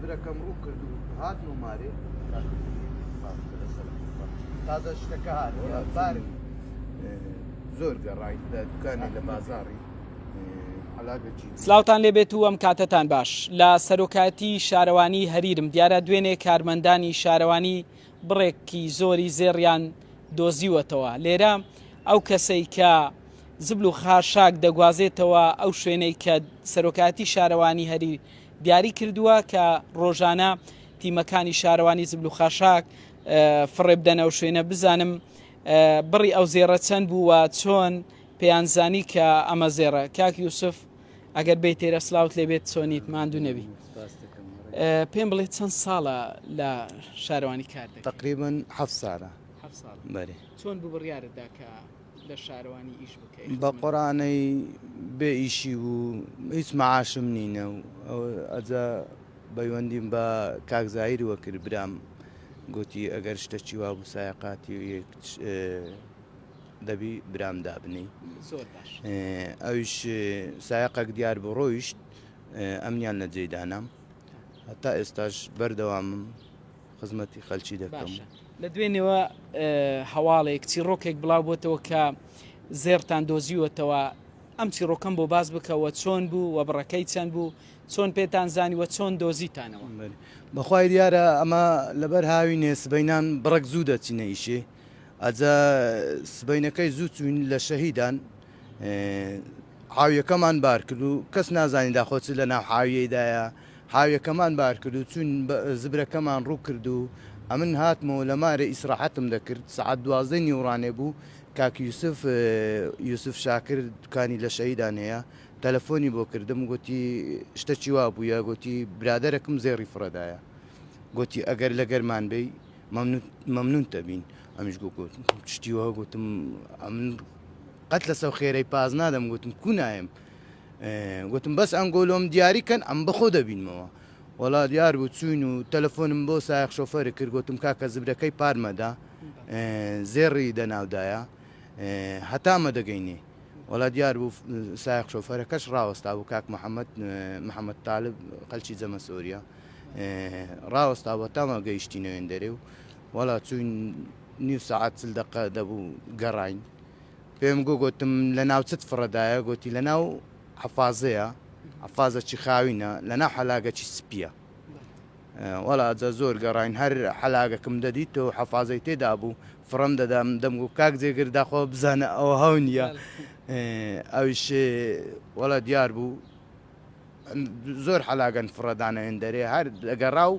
زبرەکەم ڕوو کرد و هاتمە مارێ تازە شتەکە هات بار زۆر گەڕای لە دوکانێ لە بازاڕی سلااوان لێبێت و ئەم کاتەتان باش لە سەرۆکایەتی شارەوانی هەریرم دیارە دوێنێ کارمەندانی شارەوانی بڕێکی زۆری زێڕیان دۆزیوەتەوە لێرە ئەو کەسەی کە زبل و خاشاک دەگوازێتەوە ئەو شوێنەی کە سەرۆکایەتی شارەوانی هەریر دیاری کردووە کە ڕۆژانە تیمەکانی شارەوانی زبل و خاشاک فڕێ بدەنە ئەو شوێنە بزانم بڕی ئەو زێڕە چەند بوو و چۆن پێیان زانی کە ئەمە زێڕە کاک یوسف ئەگەر بێ تێرە سلااوت لێبێت چۆنیت ماندوو نەبی پێم بڵێ چەند ساڵە لە شارەوانی کار دەکەی؟ تقریبا هەفت ساڵە ساڵ بەێ چۆن بوو بڕیارت دا کە لە شارەوانی ئیش بکەی؟ بە قۆرانەی بێ ئیشی بوو هیچ معاشم نینە و ئەجا بەیوەندیم بە کاک زاهیر وە کرد برام گوتی ئەگەر شتەکی وا بوو سایەقاتی و یەک دەبی برام دابنێی زۆر باش ئەویش سایەقێک دیار بوو ڕۆیشت ئەمنیان لە جێی دانام هەتا ئێستاش بەردەوامم خزمەتی خەلکی دەکەم. باشە لە دوێنێوە هەواڵێک چیڕۆکێک بڵاو بۆتەوە کە زێڕتان دۆزیوەتەوە ئەم چیڕۆکەم بۆ باس بکەوە چۆن بوو و بڕەکەی چەند بوو چۆن پێتان زانی و چۆن دۆزیتانەوە؟ بەخوای دیارە ئەمە لەبەر هاوینێ سبەینان بڕەک زوو دەچینە ئیشێ ئەجا سبەینەکەی زوو چوین لە شەهیدان حاویەکەمان بار کرد و کەس نازانی داخۆ چ لە ناو حاویەیدایە حاویەکەمان بار کرد و چوین زبرەکەمان ڕوو کرد و ئەمن هاتمەوە لە مارێ ئیسراحەتم دەکرد سەعات دوازدەی نیوڕانێ بوو کاک یوسف یوسف شاکر دوکانی لە شەهیدان هەیە تەلەفۆنی بۆ کردم گوتی شتەکی وا بوویە گوتی برادەرەکم زێڕی فڕێدایە گوتی ئەگەر لەگەرمان بێی مەمنونت دەبین ئەمیش گو گوتم شتی وا گوتم ئەمن قەت لەسەو خێرەی پاس نادەم گوتم کو نایم گوتم بەس ئەنگۆ لۆم دیاری کەن ئەم بەخۆ دەبینمەوە وەڵا دیار بوو چوین و تەلەفۆنم بۆ سایەق شۆفەر کرد گوتم کاکە زبرەکەی پارمەدا زێڕی دەناودایە هەتا مە دەگەینێ وەڵا دیار بوو سایەق شۆفەرەکەش ڕاوەستا بوو کاک محەممەد محەممەد تالب خەلکی جەمە سۆریە ڕاوەستا بوو هەتا مە گەیشتینە وێندەرێ و وەڵا چوین نیو سەعات چل دەقە دەبوو گەڕاین پێم گۆ گۆتم لە ناو چت فڕەدایە گۆتی لە ناو حەفازەیە حەفازەکی خاوینە لە ناو حەلاگەکی سپیە وەڵا جا زۆر گەڕاین هەر حەلاگەکم دەدیت و حەفازەی تێدا بوو فڕەم دەدام دەمگو کاک جێگر داخۆ بزانە ئەوە هەو نییە ئەویش وەڵا دیار بوو زۆر حەلاگەن فڕەدانە هێندەرێ هەر دەگەڕا و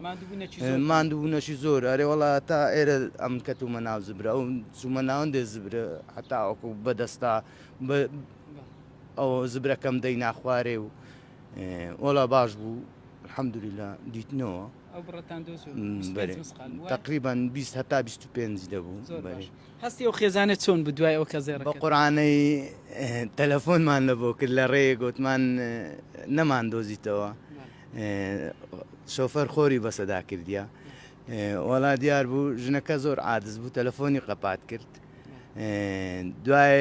ماندووبوونەشی زۆر ئەرێ وەڵا تا ئێرە ئەم کەتومە ناو زبرە ئەو چوومە ناوەندێ زبرە هەتا ئەوکو بەدەستا ئەو زبرەکەم دەی ناخوارێ و وەڵا باش بوو الحەمدللە دیتنەوە ئەو بڕەتان دۆز تقریبا 20 هەتا 25 دەبوو بەرێ. هەستی ئەو خێزانە چۆن بوو دوای ئەو کە زێڕەکە؟ بە قورعانەی تەلەفۆنمان لە بۆ کرد لە ڕێ گۆتمان نەمان دۆزیتەوە شۆفەر خۆری بەسەدا کردیە وەڵا دیار بوو ژنەکە زۆر عادز بوو تەلەفۆنی قەپات کرد دوای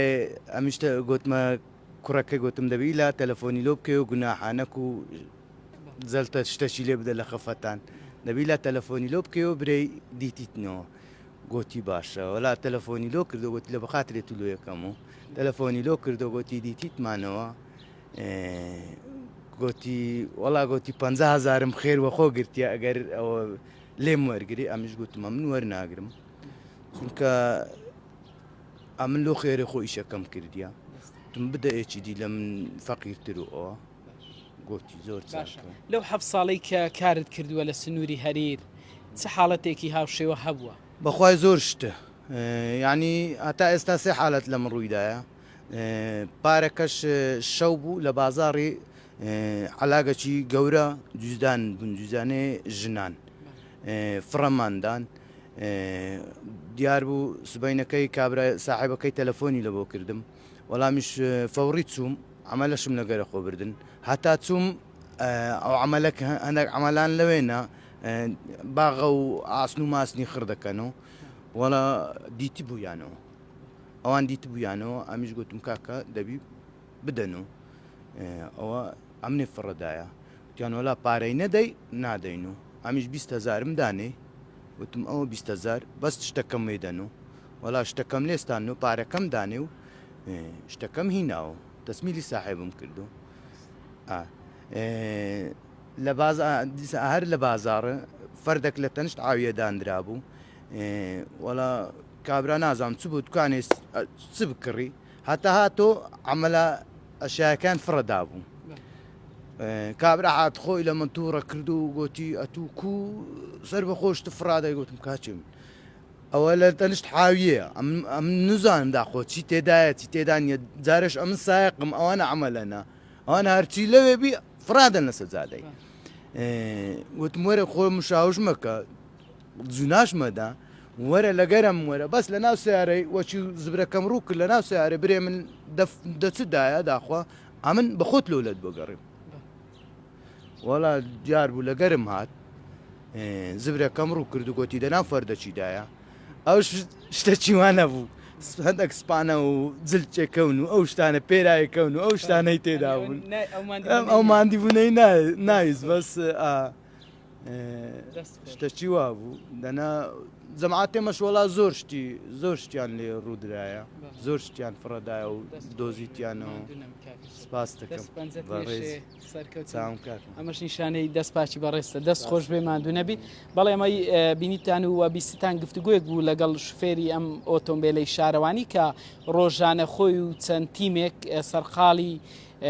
ئەمیشتە گۆتمە کوڕەکە گوتم دەبی لا تەلەفۆنی لۆ بکەی و گوناحانەک و زەلتە شتەکی لێ بدە لە خەفەتان دەبی لا تەلەفۆنی لۆ بکەی و برێی دیتیتنەوە گۆتی باشە وەلا تەلەفۆنی لۆ کردو گۆتی لە بەخاترێ تو لۆ یەکەم و تەلەفۆنی لۆ کردو گۆتی دیتیتمانەوە گۆتی وەڵا گۆتی پ هزارم خێر وەخۆ گرتیە ئەگەر ئەوە لێم وەرگری ئەمیش گوتمە من وەرناگرم چونکە ئەمن لۆ خێرێ خۆ ئیشەکەم کردیە تم بدە ئێچی دی لە من فەقیرتر و ئەوە گۆتی زۆر باشە لەو حەف ساڵەی کە کارت کردووە لە سنووری هەریر چ حاڵەتێکی هاوشێوە هەبووە؟ بەخوای زۆر شتە یعنی هەتا ئێستا سێ حالەت لە من ڕوویدایە پارەکەش شەو بوو لە بازاڕی عەلاگەکی گەورە جوزدان بوون جوزانێ ژنان فڕەماندان دیار بوو سبەینەکەی کابرا ساحێبەکەی تەلەفۆنی لە بۆ کردم وەڵامیش فەوڕی چووم عەمەلەشم لەگەرە خۆ بردن هەتا چووم ئەو عەمەلە هەندێک عەمەلان لەوێنە باغە و ئاسن و ماسنی خڕ دەکەن و وەڵا دیتی بوویانەوە ئەوان دیت بوویانەوە ئەمیش گوتم کاکە دەبی بدەن و ئەوە ئەمنێ فڕەدایە وتیان وەلا پارەی نەدەی نادەین و. ئەمیش 20 هزارم دانێ وتم ئەوە 20 هزار بەس شتەکەم وێدەن و وەڵا شتەکەم لێستان و پارەکەم دانێ و شتەکەم هیناوە تەسمیلی ساحێبم کردو لە هەر لە بازاڕ فەردێک لە تەنشت عاویە دانرابوو وەڵا کابرا نازانم چ بوو دوکانێ چ بکڕی هەتا هاتۆ عملە ئەشیاکان فڕە دابوو کابرا هات خۆی لە من تووڕە کرد و گوتی ئەتوو کو سەر بە خۆشت فڕادای گوتم کاچم ئەوە لە تەنشت حاویە ئەم نزانم داخۆ چی تێدایە چی تێدا نیە جارش ئەمن سایقم ئەوانە عملەنە ئەوان هەرچی لەوێ بی فڕادەن لەسەر جادەی وتم وەرە خۆ مشاوش مەکە جوناش مەدە وەرە لەگەرم وەرە بەس لە ناو سیارەی وەچی زبرەکەم ڕوو کرد لە ناو سیارە برێ من دەچدایە داخوا ئەمن بە خۆت لۆلەت بگەڕیم وەڵا دیار بوو لەگەرم هات زبرەکەم ڕوو کرد و گۆتی دەناو فەردەچیدایە ئەو شتە چیوان نەبوو هەندێک سپانە و جلچێ کەون و ئەو شتانە پێرای کەون و ئەو شتانەی تێدا بوون ئەو ماندی بوونەی ناویست بەس شتەچی وا بوو دەنا جەماعەت ئێمەش وەڵا زۆر شتی زۆر شتیان لێ ڕوودرایە زۆر شتیان فڕەدایە و دۆزیتیانەوە سپاس دەکەم بەڕێز ئەمەش نیشانەی دەست پاچی بەڕێزتە دەست خۆش بێ ماندوو نەبی بەڵێ ئەمەی بینیتان و بیستتان گفتوگویەک بوو لەگەڵ شوفێری ئەم ئۆتۆمبیلەی شارەوانی کە ڕۆژانە خۆی و چەند تیمێک سەرقاڵی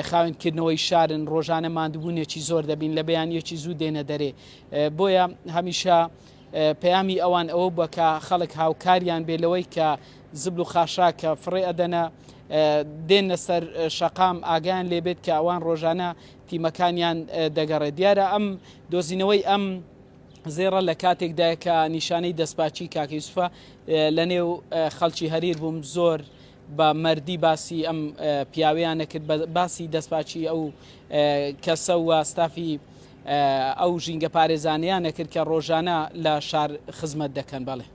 خاوێنکردنەوەی شارن ڕۆژانە ماندووبوونێکی زۆر دەبین لە بەیانیەکی زوو دێنە دەرێ بۆیە هەمیشە پەیامی ئەوان ئەوە بووە کە خەڵک هاوکاریان بێ لەوەی کە زبل و خاشاک کە فڕێ ئەدەنە دێنە سەر شەقام ئاگیان لێبێت کە ئەوان ڕۆژانە تیمەکانیان دەگەڕێت دیارە ئەم دۆزینەوەی ئەم زێڕە لە کاتێکدایە کە نیشانەی دەستپاچی کاکە یوسفە لە نێو خەڵکی هەریر بووم زۆر بە مەردی باسی ئەم پیاوەیان نەکرد باسی دەستپاچی ئەو کەسە و ستافی ئەو ژینگە پارێزانەیان نەکرد کە ڕۆژانە لە شار خزمەت دەکەن بەڵێ.